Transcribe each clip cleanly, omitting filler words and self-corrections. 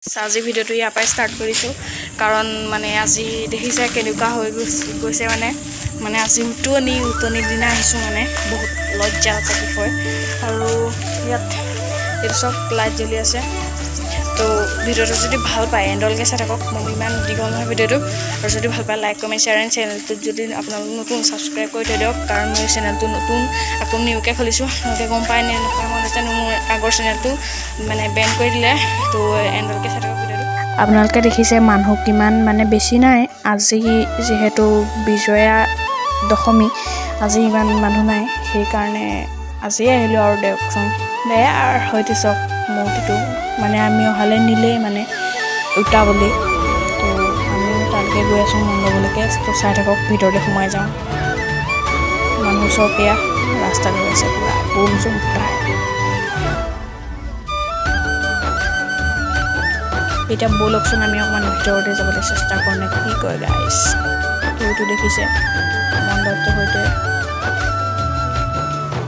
আজি ভিডিঅ'টো ইয়াৰ পৰাই ষ্টাৰ্ট কৰিছোঁ, কাৰণ মানে আজি দেখিছে কেনেকুৱা হৈ গৈছে। মানে মানে আজি উটনিৰ দিনা আহিছোঁ, মানে বহুত লজ্জা এটা বিষয়। আৰু ইয়াত এইটো চব লাইট জ্বলি আছে। তো ভিডিঅ'টো যদি ভাল পায়, এণ্ডলৈকে চাই থাকক। মই ইমান দীঘল নহয় ভিডিঅ'টো। আৰু যদি ভাল পায়, লাইক, কমেণ্ট, শ্বেয়াৰ এণ্ড চেনেলটোত যদি আপোনালোক নতুন, ছাবস্ক্ৰাইব কৰি থৈ দিয়ক, কাৰণ মোৰ চেনেলটো নতুন, আকৌ নিউকৈ খুলিছোঁ। আপোনালোকে গম পায় নে নাপায় মই নাজানো। মোৰ আগৰ চেনেলটো মানে বেন কৰি দিলে। তো এণ্ডলৈকে চাই থাকক ভিডিঅ'টো। আপোনালোকে দেখিছে মানুহ কিমান মানে বেছি নাই। আজি যিহেতু বিজয়া দশমী, আজি ইমান মানুহ নাই, সেইকাৰণে আজিয়ে আহিলোঁ। আৰু দিয়কচোন বেয়া হয়তো চাওক মূৰ্তিটো মানে আমি অহালৈ নিলেই মানে উটাবলৈ। তো আমি তালৈকে গৈ আছোঁ, মণ্ডপলৈকে। তো চাই থাকক, ভিতৰলৈ সোমাই যাওঁ। মানুহ চব এয়া ৰাস্তাত গৈ আছে, পূৰা বোম চোম ফুটাই। এতিয়া ব'লকচোন, আমি অকণমান ভিতৰতে যাবলৈ চেষ্টা কৰোঁ নে কি কয় গাইছ? তো এইটো দেখিছে মণ্ডপটোৰ সৈতে।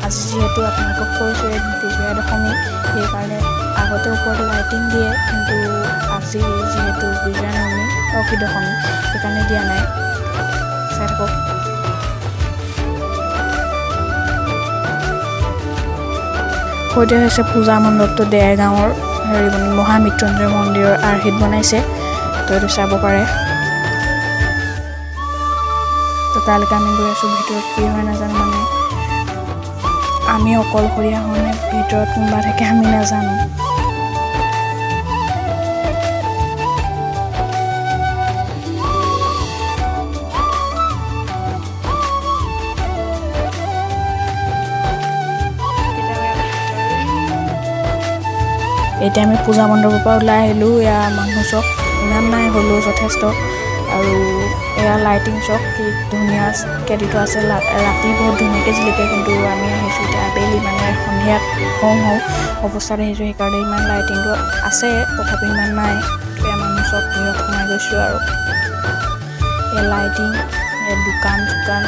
আজি যিহেতু আপোনালোকক কৈছোঁ বিজয়া দশমী, সেইকাৰণে আগতে ওপৰত লাইটিং দিয়ে, কিন্তু আজি যিহেতু বিজয়া নৱমী, অ কি দশমী, সেইকাৰণে দিয়া নাই। চাই থাকক। সৈতে হৈছে পূজা মণ্ডপটো, দেৰগাঁৱৰ হেৰি মানে মহামৃত্যুঞ্জয় মন্দিৰৰ আৰ্হিত বনাইছে। তো এইটো চাব পাৰে। তো তালৈকে আমি গৈ আছোঁ। ভিতৰত কি হয় নাজানো, মানে আমি অকলশৰীয়া হওঁ নে ভিতৰত কোনোবা থাকে আমি নাজানো। এতিয়া আমি পূজা মণ্ডপৰ পৰা ওলাই আহিলোঁ। এয়া মানুহ চব ইমান নাই হ'লেও যথেষ্ট। আৰু এয়া লাইটিং চব কি ধুনীয়াকৈ দি থোৱা আছে। ৰাতি বহুত ধুনীয়াকৈ জিলিকে, কিন্তু আমি আহিছোঁ এতিয়া আবেলি, মানে সন্ধিয়াত হওঁ হওঁ অৱস্থাত আহিছোঁ, সেইকাৰণে ইমান লাইটিংটো আছে, তথাপি ইমান নাই। এয়া মানুহ চব ভিৰত সোমাই গৈছোঁ। আৰু এয়া লাইটিং, এয়া দোকান চোকান।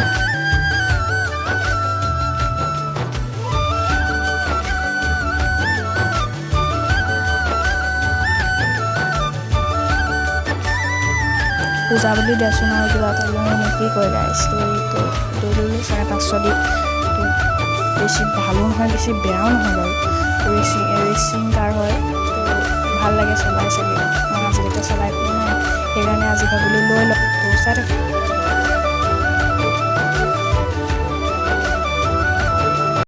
পূজা বুলি দিয়াচোন আৰু কিবা এটা লওঁ নে কি কয় গাইছ? তো এইটো লৈ ল'লোঁ 550 দি। তো বেছি ভালো নহয়, বেছি বেয়াও নহয় বাৰু। ৰেচিং কাৰ হয়, তো ভাল লাগে চলাই চাগে। মই আজিলৈকে চলাই পোৱা নাই, সেইকাৰণে আজি ভাবিলোঁ লৈ লওঁ। তো চাই থাকক।